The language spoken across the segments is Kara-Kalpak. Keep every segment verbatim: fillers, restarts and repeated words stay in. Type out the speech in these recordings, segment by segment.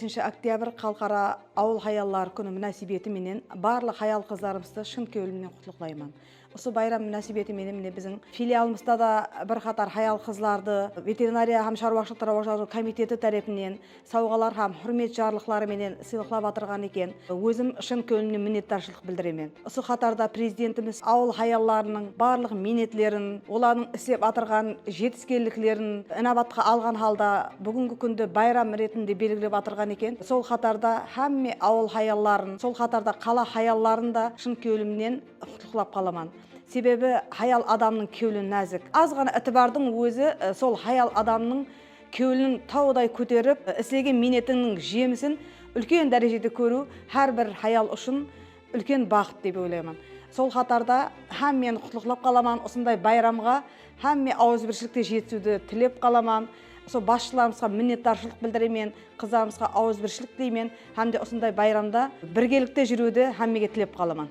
Birinshi oktyabr Xalıqara awıl hayalları kúni múnásibeti menen barlıq hayal-qızlarımızdı shın kewlimnen qutlıqlayman. Usı bayram múnásibeti menen mine biziń filialımızda da bir qatar hayal-qızlardı Veterinariya hám sharwashılıq rawajlandırıw komiteti tárepinen sawǵalar hám húrmet jarlıqları menen sıylıqlap atırǵan eken. Ózim shın kewlimnen minnetdarshılıq bildiremen. Usı qatarda Prezidentimiz awıl hayallarınıń barlıq miynetlerin, olardıń islep atırǵan jetiskenliklerin inabatqa alǵan halda búgingi kúndi bayram retinde belgilep atırǵan eken. Sol qatarda hámme awıl hayalların, sol qatarda qala hayalların da shın kewlimnen qutlıqlap qalaman. Sebebi hayal adamnıń kewli názik. Az ǵana itibardıń ózi, e, sol hayal adamnıń kewlin tawday kóterip, e, islegen miynetiniń jemisin úlken dárejede kóriw hár bir hayal ushın úlken baxıt dep oylayman. Sol qatarda hámmeni qutlıqlap qalaman usınday bayramǵa, hámme awızbirshilikte jetisiwdi tilep qalaman. Usı basshılarımızǵa minnetdarshılıq bildiremen, qızlarımızǵa awızbirshilik tileymen hám de usınday bayramda birgelikte júriwdi hámmege tilep qalaman.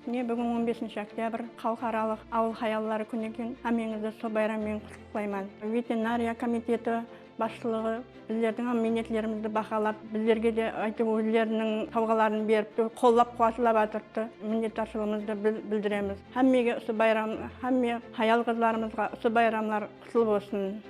Mine, búgin on besinshi oktyabr, Xalıqaralıq awıl hayalları kúni eken. Hámmeńizdi sol bayram menen qutlıqlayman. Veterinariya komiteti basshılıǵı bizlerdiń hám miynetlerimizdi bahalap, bizlerge de aytıp, ózleriniń sawǵaların berip, qollap-quwatlap atırıptı. Minnetdarshılıǵımızdı bil-, bildiremiz. Hámmege usı bayram, hámme hayal-qızlarımızǵa usı bayramlar qutlı bolsın.